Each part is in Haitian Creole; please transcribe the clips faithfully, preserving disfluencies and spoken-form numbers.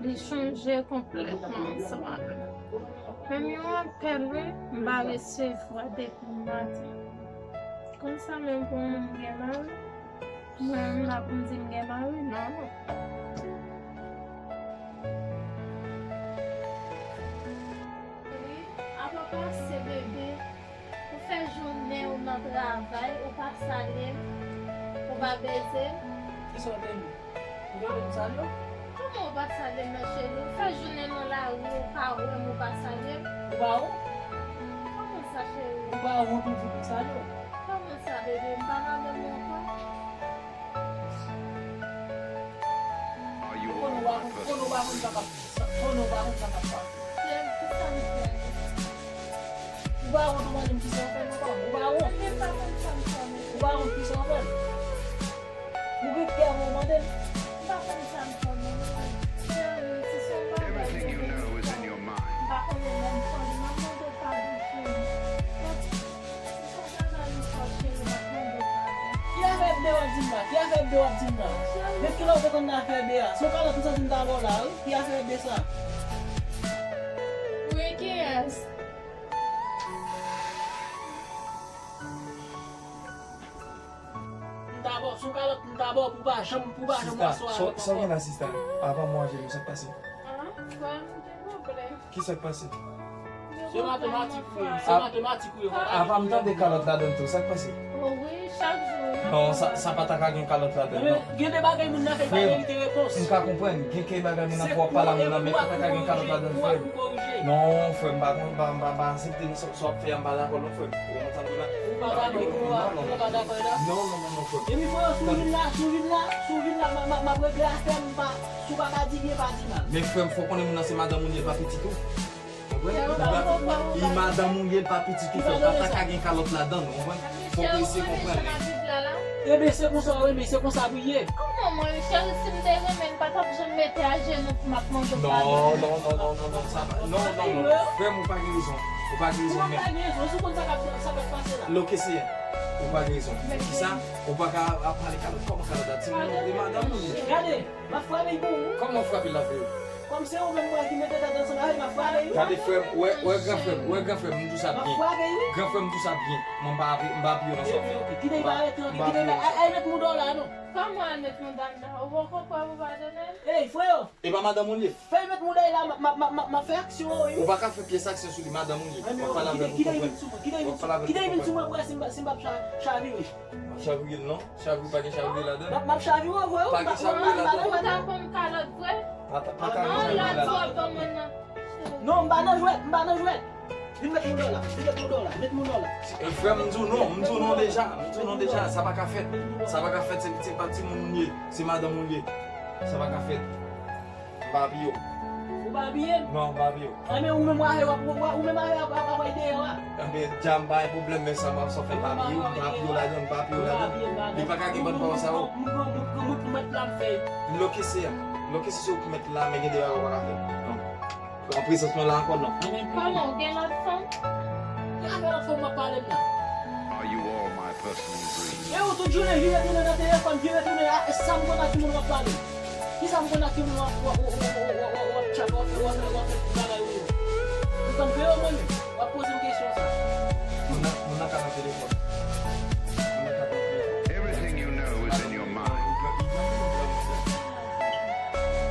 Li chanje konplètman ansanm avè m. Menm yon apèl, wi, m pa resevwa depi maten. Konsa menm pou moun gen mari? Mwen menm la pou m di m gen mari? Non, non. Wi, apa pase bebe. Ou fè jounen ou nan travay, ou pa salye m, ou pa beze m. Kisa w te di? Ou pa wè m salye w? Kòman ou pa salye m nan, cheri? Ou fè jounen nan lari, ou pa wè m, ou pa salye m. Ou pa wont? Kòman sa, cheri? Ou pa wont ou di pou m salye w? Kòman sa, bebe? M pa nan menm ankò. Are you all my person? Konnen w pa konn sa k ap, konnen w pa konn sa k ap pase. Cheri, kisa m fè? Ou pa wont ou mande m kisa w fè m ankò? Ou pa wont? Mwen pa konn sa m fè, non. Ou pa wont kisa w fè m? Ou gen kè pou w mande m? M pa konn sa m fè, non. Cheri, si se yon bagay, everything you know is in your mind. M pa konnen lè m fè l, m ap mande w padon, cheri. Si se yon bagay m fè w, cheri, m ap mande w padon. Ki afè bebe w ap di m la? Ki afè bebe w ap di m la? Men kilè w te konn nan afè bebe a? Se yon kalòt m santi m ta ba w la, wi. Ki afè bebe sa? Wi, kiyès? M ta ba w, se yon kalòt m ta ba w pou w pa janm, pou w pa janm resevwa l ankò. Sista, sa w gen la, sista? Avan m wè ajenou, sa k pase? Ah, frè m, gen pwoblèm. Kisa k pase? Se matematik ou ye, se matematik ou ye. Apa m tande kalòt ladann tou, sa k pase? O wi, chak jou. Non, sa, sa pa ta ka gen kalòt ladann, non. Gen de bagay moun nan fè pa merite repons. M ka konprann, gen kèk bagay moun nan fè w ap pale a moun nan, men pa ta ka gen kalòt ladann, frè m. Non, frè m, m pa konn, m pa, m pa, m pa aksepte, non, sa, sa w ap fè a, m pa dakò, non, frè m. Ou konprann sa m di w la? Ou pa dakò, ou pa, ou pa dakò la? Non, non, non, non, frè m. Epi, frè, si w vin la, si w vin la, si w vin la, m, m, m ap regle afè m, m pa, si w pa, pa di byen, pa di mal. Men, frè m, fò w konnen moun nan se madanm ou li ye, l pa pitit ou. Konprann? Li madanm ou li ye, l pa pitit ou, frè m. Pa ta ka gen kalòt ladann, ou konprann? Fòk ou eseye konprann li. Ebyen, se konsa w renmen, se konsa pou l ye. Kòman mwen, cheri, si m te renmen l, pa t ap janm mete ajenou pou m ap mande w padon. Non, non, non, non, non, non, sa pa, non, non, non, non. Frè m, ou pa gen rezon. Ou pa gen rezon, men. Ou pa gen rezon, si w konn sa k ap, sa k ap pase la. Loke, seyè. Ou pa gen rezon. Poukisa? Ou pa ka ap pale kalòt, kòman kalòt la? Ti moun, li madanm ou li ye. Gade, m ap frape l pou ou. Kòman w frape l la, frè m? Kòm se ou menm mwen ki mete tèt ansanm avè l, m ap frape l wi. Gade frè m, wè, wè gran frè m, wè gran frè m, m di w sa byen. M ap frape l wi. Gran frè m, m di w sa byen. Mwen m pa, m pa apiye w nan sa w fè. Kite l pa rete ankò, kite l al, al met mouda w la non. Kòman al met mouda m la? Ou poko kwè pou padone l? Ey, freo! E pa madanm ou l ye? Fè l met mouda l la, m ap, m ap, m ap, m ap fè aksyon wi. Ou pa ka fè pyès aksyon sou li, madanm ou l ye. W ap pale avè l pou konprann. W ap pale avè l pou konprann. Kite l vin sou mwen pou wè si m, si m p ap cha-, chavire. W ap chavire l non? Chavire l pa gen chavire ladann. M ap, m ap chavire w vre wi. Pa gen chavire ladann. Ou ta pran m kalòt vre? Pa, pa, pa ka gen chavire ladann. Non, m pa nan jwèt, m pa nan jwèt. Vin met mouda w la, vin met mouda w la, met mouda w la. E, frè m, m di w non, m di w non deja, m di w non deja, sa pa ka fèt. Sa pa ka fèt, se, se pa timoun ou ye, se madanm ou ye. Sa pa ka fèt. M pa apiye w. Ou pa apiye m? Non, m pa apiye w. Enben, ou menm w a fè, w ap, w a, ou menm w a fè, w ap, w ap, w ap, w ap, deyò a. Enben, dja m pa gen pwoblèm, men sa m ap, sa w fè m pa apiye w, m pa apiye w ladann, m pa apiye w ladann. Li pa ka gen bann pawòl sa yo. M pran, m pran, m pran, m pran mèt la, m fè. Loke se a. Loke se, se ou ki mèt la, men gen de bagay ou pa ka fè. Non. Pran prezans mwen la ankò, non. Kòman, ou gen lòt fanm? Ki afè lòt fanm w ap pale m la? Are you all my personal dreams? E ou tout jounen vire tounen nan telefòn, vire tounen a, e sa m konn ak ki moun w ap pale? Kisa m konn ak ki moun w ap, w ap, w ap tchak, w ap fè, w ap fè, w ap fè tout bagay ou yo? M konn fè yo mwen menm. W ap poze m kesyon sa. Moun nan, moun nan ka nan telefòn. Moun nan ka nan telefòn. Everything you know is in your mind.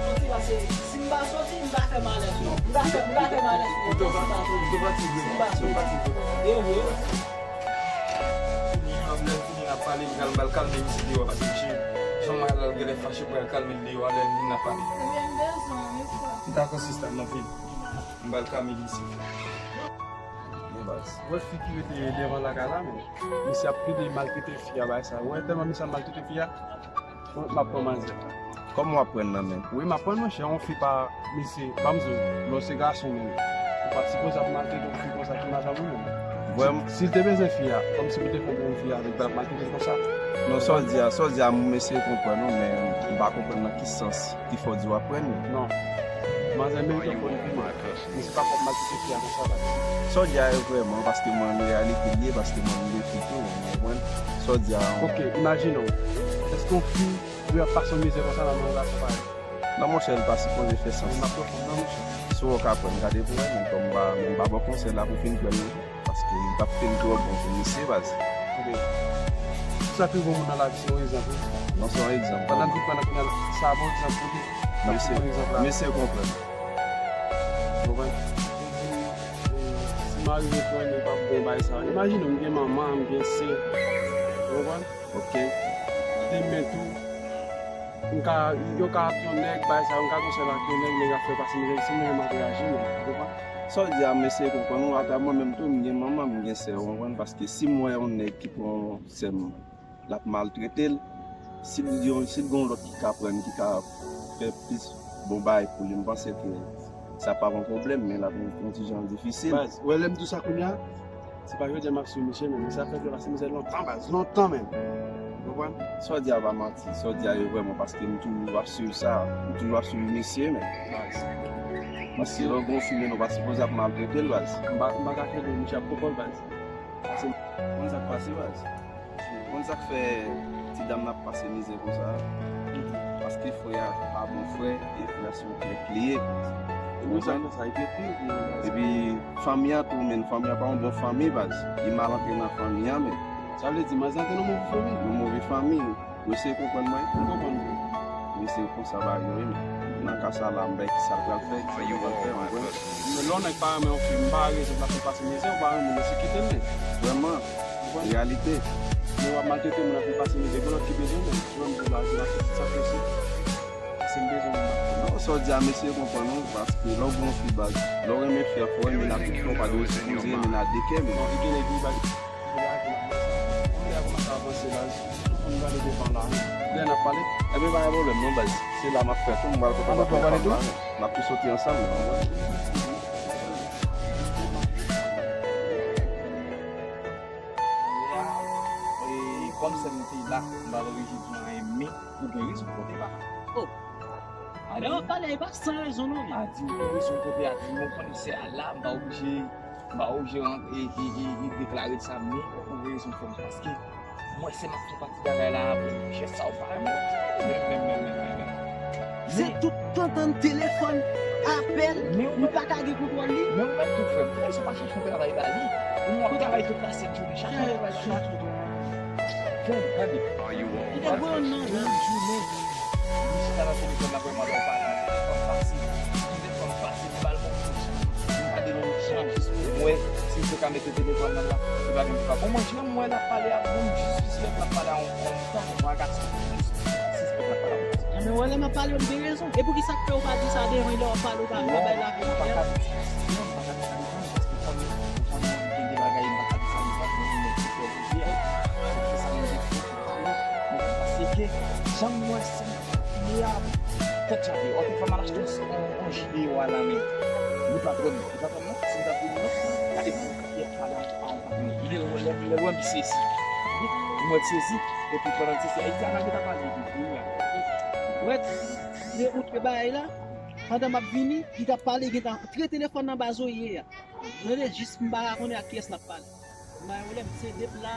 Soti pase, si m pa soti, m pa fè malè sou ou. M pa fè, m pa fè malè sou ou. Ou te pati, ou te pati vre. Si m pa soti. Ou te pati vre. E vre. Fini, lè m fini n ap pale, m pral, m pral kalme misye deyò, paske misye, jan m wè l genlè fache, m pral kalme l deyò a, lè m vin n ap pale. Ebyen, m bezwen w wi, frè. Dakò, sista, m anpil. M pral kalme misye. Bon, baz. Wè fi ki rete devan lakay la, men misye ap plede maltrete fi a, bagay sa. Wè, tèlman misye ap maltrete fi a, m ap pran manzè. Kòman w ap pran nan men? Wi, m ap pran, monchè, yon fi pa, mesye, ban m di w, lè w se gason menm, ou pa t sipoze ap maltrete yon fi konsa ki madanm ou menm. Vrèman. Si, si l te bezwen fi a, kòmsi pou te fè yon fi avèk, l pa t ap maltrete l konsa. Non, sa w di a, sa w di a, m eseye konprann ou, men m pa konprann nan ki sans ki fè w di w ap pran li. Non. Manzè merite yon pwen epi mwen. Men se pa fòk maltrete fi a konsa, baz. Sa w di a yo vrèman, paske mwen, reyalite l ye, paske mwen, m reflete, w konprann? Sa w di a. Ok, imajine w. Èske yon fi dwe ap pase yon mizè konsa nan men yon gason parèy? Non, monchè, li pa sipoze fè sans. Si w ka pran, gade pou wè, men kòm m pa, men m pa ba w konsèy la pou fin pran non. Paske li p ap fin twò bon pou misye, baz. Ok. Sa ki bon moun nan lavi, se yon egzanp, wi. Non, se yon egzanp. Pandan n fin pran nan kounye a, sa bon egzanp pou li. N ap pran egzanp la. Mesye konprann. Ou konprann? Si m arive pran, yo p ap bon bagay sa. Imajine, m gen manman, m gen sè. Ou konprann? Ok. Demen tou, m ka, yo ka ap yon nèg, bagay sa, m ka gon sèl ak yon nèg, nèg ap fè pase mizè, si m menm m ap reyaji, men, ou konprann? Sa w di a, m eseye konprann ou, ata mwen menm tou, m gen manman, m gen sè, ou konprann? Paske si m wè yon nèg ki pran sè m, l ap maltrete l, si l yon, si l gen yon lòt ki ka pran, ki ka fè plis bon bagay pou li, m panse ke sa p ap yon pwoblèm, men l ap yon, yon ti jan difisil. Baz, ou wè lè m di w sa kounye a, se pa jodi a m ap swiv misye, men misye ap fè pase mizè lontan, baz, lontan menm. Ou konprann? Sa w di a pa manti, sa w di a yo vrèman, paske m toujou ap swiv sa, m toujou ap swiv misye, men. Baz. Paske lè w gen yon fi, men nou pa sipoze ap maltrete l, baz. M pa, m pa ka kenbe misye ap pran kò l, baz. Paske, konn sa k pase, baz. Konn sa k fè ti dam nan ap pase mizè konsa? Paske frè a pa bon frè, e frè a se yon trèt li ye. Ou konprann? Epi fanmi an tou, men fanmi an pa yon bon fanmi, baz. Li mal antre nan fanmi an, men. Sa vle di manzè antre nan move fanmi? Yon move fanmi. Ou eseye konprann mwen? M konprann ou. Men se konsa bagay yo ye, men. Nan ka sa la, m bay ki sa l pral fè, ki sa l pral fè, ou konprann? Men lè yon nèg pa renmen yon fi, m pa rezon pou l ap fè pase mizè, ou pa renmen, men se kite l, men. Vrèman. Reyalite. Men w ap maltrete moun, ap fè pase mizè, gen lòt ki bezwen, men. Ou menm pou la, se la, se sa k posib. Se m bezwen moun. Non, sa w di a, mesye konprann ou, paske lè w gen yon fi baz, lè w renmen fi a, fò w renmen l ak tout kè w, pa dwe sipoze renmen l ak de kè, men. Non, li gen nèg li baz. Lè a kòmanse avanse, baz. Tout moun prale devan la. Lè n ap pale. Ebyen, pa gen pwoblèm, non, baz. Se la m ap fè tou, m pral kontan. N ap tou soti ansanm, non. E kòm sè m te la, m pa t oblije di anyen, men ou gen rezon kote pa. Oh. Lè w ap pale, e pa san rezon, non, men. A di, ou gen rezon kote a di, mwen konnen sè a la, m pa oblije, m pa oblije rantre e, e, e, e deklare sa, men ou gen rezon fè m, paske mwen se m ap fè pati bagay la, apre jès sa ou pa renmen. Men, men, men, men, men, men. Se tout tan tann telefòn, apèl, li pa ka gen kontwòl li. Men ou menm tou, frè m, poukisa w pa chèche yon travay ba li? Ou wè w ap travay tout lasèn jounen, chak jou w ap travay tout lasèn. Frè m, gade. Li te gwo nan jounen. Li chita nan telefòn nan, vrèman, lè w pale a, telefòn pase, telefòn pase, li ba l bon kou. Li gade l yon jan jis pou m wè si l te ka mete telefòn nan la. Li pa gen pou ka bon manje, m wè l ap pale a bon jis, jis lè l ap pale a yon kòm sa, yon gason jis, jis lè l ap pale a yon gason. Enben, wè, lè m ap pale, m gen rezon. E poukisa k fè w pa di sa devan lè w ap pale, ou pa bay laverite a? Non, m pa ka di sa, non, m pa ka di sa devan, paske kòm, kòm gen de bagay, m pa ka di sa devan, men m di fè vre a. Se sa m di. Paske jan m wè sa ye a, tèt chaje. Oke, fò m al achte yon, yon, yon jile yo a la, men li pa pran, li pa pran non, si m ta pran non, gade pou kè pale a yon patnè. Lè, lè, lè, lè wè m sezi. M wè m sezi, epi pandan m sezi, e sa la ki ta pale epi wi la. Wè, de out ke bagay la, pandan m ap vini, li t ap pale, gentan tre telefòn nan baz oye a. Tande, jis m pa ka konnen ak kiyès l ap pale. M pa gen pwoblèm, se de pla.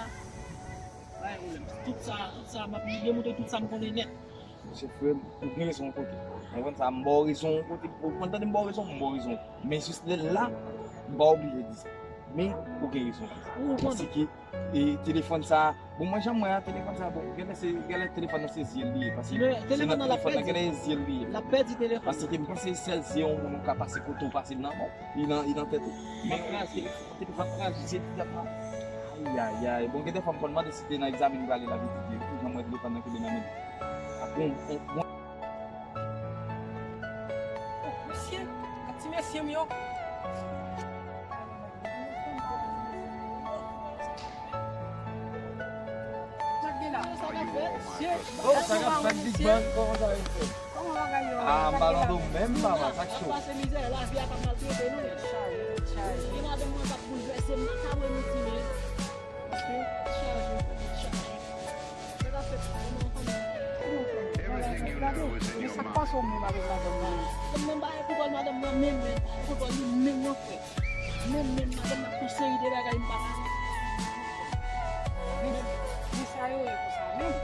Bay pwoblèm. Tout sa, tout sa, m ap demontre tout sa m konnen nèt. Mesye frè m, ou gen rezon yon kote. Ou konprann sa, m ba w rezon yon kote. Ou konn tande m ba w rezon, m ba w rezon. Men jis lè la, m pa oblije di sa. Men, ou gen rezon. Ou konprann. Paske, e, telefòn sa, bon, mwen jan m wè a, telefòn sa, bon, genlè se, genlè telefòn nan se zye l li ye. Paske se nan telefòn nan, genlè se zye l li ye. L ap pèdi telefòn. Paske m panse sèl zye yon moun ou ka pase kote ou pase nan men w. Li nan, li nan tèt ou. Men kraze, telefòn kraze, se ti dam nan. Ayayay. Bon, gen de fwa m konn mande si te nan egzamen m prale la, li di, jan m wè telefòn nan kenbe nan men l. Bon, bon, bon. Mesye, ak ti mesye m yo. Sa k gen la? Sa k ap fèt? Oh, sa k ap fèt, Big Bang? Kòman sa ye fèt? Kòman bagay yo? Ah, m pa nan do menm, papa, sa k cho? N ap pase mizè, lavi a pa maltrete nou. Tèt chaje, tèt chaje. Gen madanm mwen k ap boulvèse m nan, pa wè m di men. Tèt chaje, tèt chaje. Sa k ap fèt? Kòman fanmi? Kòman fanmi? Gade, men sa k pase w menm avèk madanm nan? Menm bagay pou kòl madanm nan, menm, menm bagay pou kòl li, menm nan, frè. Menm, menm, madanm nan ap fè yon seri de bagay m pa ka. Men, men sa yo ye konsa menm.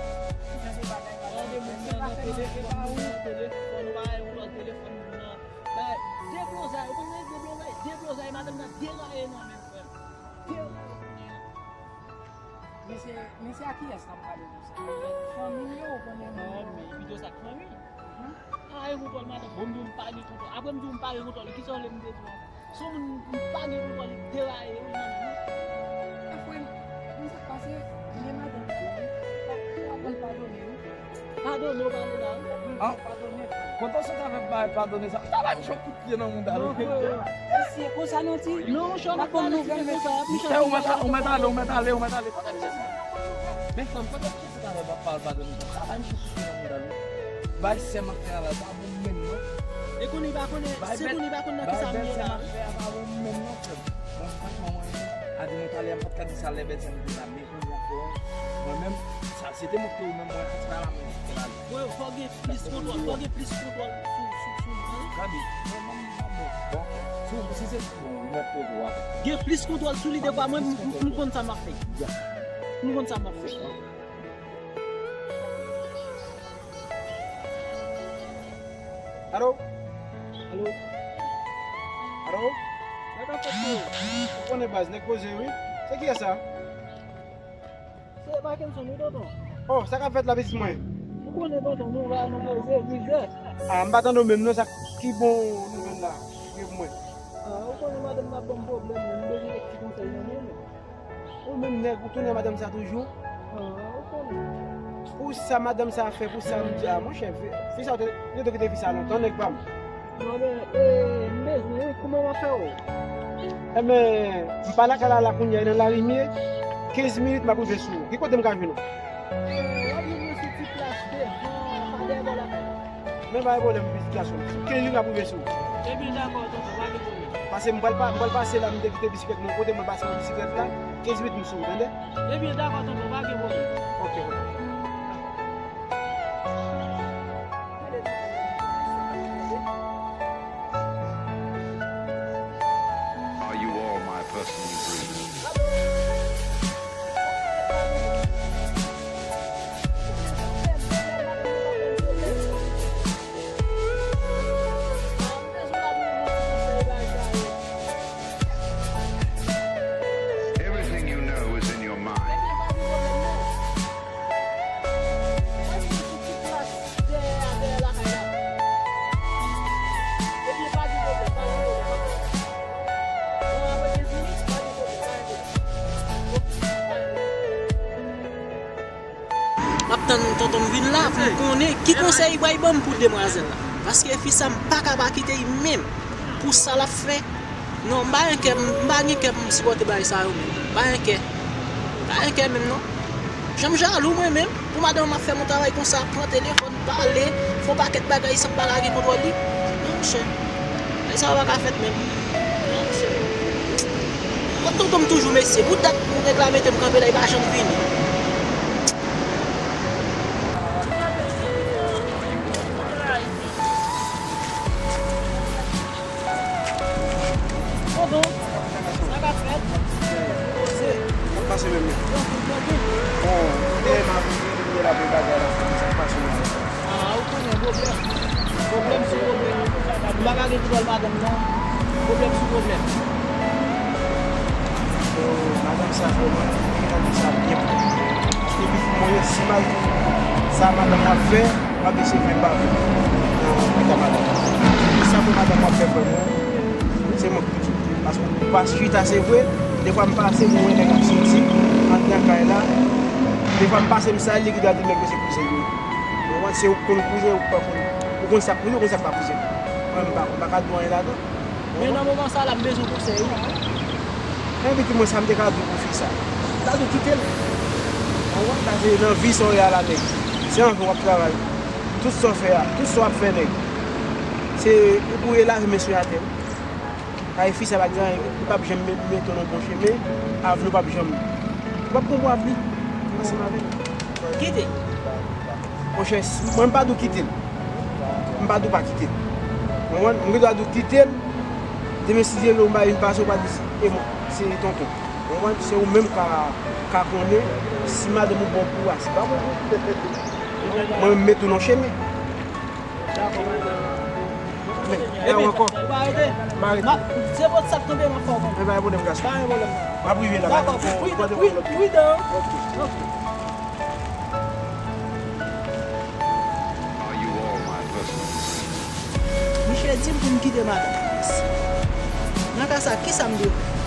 Ki jan de bagay, bagay, de moun nan, Telefòn, telefòn, ou pa yon lòt telefòn, ou nan bay deblozay, ou konnen deblozay, deblozay, madanm nan deraye nan men frè m. Deraye. Men se, men se a kiyès n ap pale konsa? Avèk fanmi m yo, ou konnen non, men videyo sa k fanmi. Ah, gen kontwòl madanm. Bon, m di w m pa gen kontwòl. Apre m di w m pa gen kontwòl. Kisa w vle m te di w ankò? Se yon moun m pa gen kontwòl, li deraye wi nan men mwen. Frè m, konn sa k pase, men madanm tou wi. Ou aprann padone wi. Padone w pale la wi. Ah. Padone. Kontan sot avèk bagay padone sa. Sa la m chòk. Pye nan mouda l. Non, frè, se konsa nou di. Non, monchè, w ap pale konsa, ap monchè. Ou mèt ale, ou mèt ale, ou mèt ale. Kote misye sot? Men fanm, kote misye sot avè m ap pale padone konsa? Sa bay misye sou pye nan mouda l wi. Bay sè m ap fè avè l, pa bon menm non. E konnen li pa konnen, se konnen li pa konn nan kisa m ye la. Bay bèl sè m ap fè a pa bon menm non, frè m. Bon, franchman, mwen, a di nou talè, m pa t ka di sa lè bèl sè m te la, men kounye a, frè m, mwen menm, sa, si te montre ou menm, mwen, se pa la menm, se pa la. Frè, fò gen plis kontwòl, fò gen plis kontwòl sou, sou, sou li, tande. Gade, mwen menm, mwen bon. Bon, si, si se, bon, mwen poze w a. Gen plis kontwòl sou li, dekwa mwen, m, m, m konn sa m ap fè. Ya. M konn sa m ap fè. Alo? Alo? Alo? Sa k ap fèt, frè? Ou konnen baz, nèg poze wi. Se kiyès sa? Se Mackenson wi, tonton. Oh, sa k ap fèt la, pitit mwen? Ou konnen, tonton, nou la, nou poze, mizè. Ah, m pa tande w menm non, sa ki bon nouvèl la? Ki gen pou mwen? Ah, ou konnen madanm nan ban m pwoblèm, wi, m bezwen kèk ti konsèy nan men w. Ou menm nèg, ou tounen madanm sa toujou? Ah, ou konnen. Pou sa madanm sa fè, pou sa m di a, monchè, fi, fi sa ou te, ou te kite fi sa lontan, nèg pa m. Non, men, e, m bezwen wi, kòman w ap fè w? Enben, m pa lakay la, la kounye a, e nan lari m ye. Kenz minit, m ap rive sou ou. Ki kote m ka jwenn ou? E, w ap jwenn mwen sou ti plas devan, pa dèyè bò lakay la. Men pa gen pwoblèm, pitit gason m. Sou kenz minit, m ap rive sou ou. Ebyen, dakò, tonton, pa gen pwoblèm. Paske m pral pa, m pral pase la, m te kite bisiklèt mwen kote mwen pase nan bisiklèt la. Kenz minit, m sou ou, tande? Ebyen, dakò, tonton, pa gen pwoblèm. Ok, ok. Are you all my personal dreams? Everything you know is in your mind. M ap tann tonton m vin la pou m konnen ki konsèy li pral ban m pou demwazèl la. Paske fi sa m pa ka pa kite l menm pou sa l ap fè. Non, m pa gen kè, m pa gen kè pou m sipòte bagay sa yo menm. M pa gen kè. M pa gen kè menm non. Jan m jalou mwen menm, pou madanm m ap fè m yon travay konsa, pran telefòn, pale, fè yon pakèt bagay san m pa lage kontwòl li. Non, monchè. Bagay sa yo pa ka fèt menm. Non, monchè. Kot tonton m toujou, mesye? Bout dat nèg la mete m kanpe la, li pa janm vini. Tonton, sa k ap fèt? Poze. Sa k pase menm? Bon, dèyè m ap vin, vin la pou bagay la fini. Sa k pase menm? Ah, ou konnen pwoblèm. Pwoblèm sou pwoblèm. M pa ka gen kontwòl madanm non. Pwoblèm sou pwoblèm. So, madanm sa vrèman, li rann sa byen pou mwen. Paske li pou mwen, si mal sa madanm ap fè, m ap eseye fè pa vre nan pita madanm. Sa pou madanm ap fè vrèman, se mwen ki pou di. Paske ou pa chita, se vre, defwa m pase, m wè nèg ap soti anndan kay la. Defwa m pase, m salye, li ki dwa di nèg yo se kouzen yo. Ou konprann? Se ou k konn kouzen, ou k pa konn. Ou konn sa k kouzen, ou konn sa k pa kouzen. Mwen, m pa, m pa ka di w anyen ladan. Men nan moman sa la, m bezwen konsèy ou. Men pitit mwen, sa m te ka di w pou fi sa. M ta di w kite l. Ou konprann? Paske nan vi sa w ye a la, nèg, se anvi w ap travay. Tout sa w fè a, tout sa w ap fè, nèg, se pou w lage men sou atè. Kay fi sa pa gen anyen, li p ap janm met, mete w nan bon chemen, avni w p ap janm, ou p ap gen bon avni ansanm avè l. Kite. Monchè, si, mwen m pa di w kite l. M pa di w pa kite l. Ou konprann? M gen dwa di w kite l. Demen si Dye vle yon bagay vin pase, ou pa di se, e mwen, se tonton. Ou konprann? Se ou menm ka, ka konnen si madanm ou bon pou ou a, si pa bon pou ou. Mwen menm met ou nan chemen. Men, e ou ankò. Ou pa rete? M pa rete. Se pou sa k tonbe, m ap fè w konnen. Men pa gen pwoblèm, gason. Pa gen pwoblèm. M ap rive la. Dakò, pri-, pri-, pridan. Ok. Ok. Misye di m pou m kite madanm nan isi. Nan ka sa, kisa m dwe fè?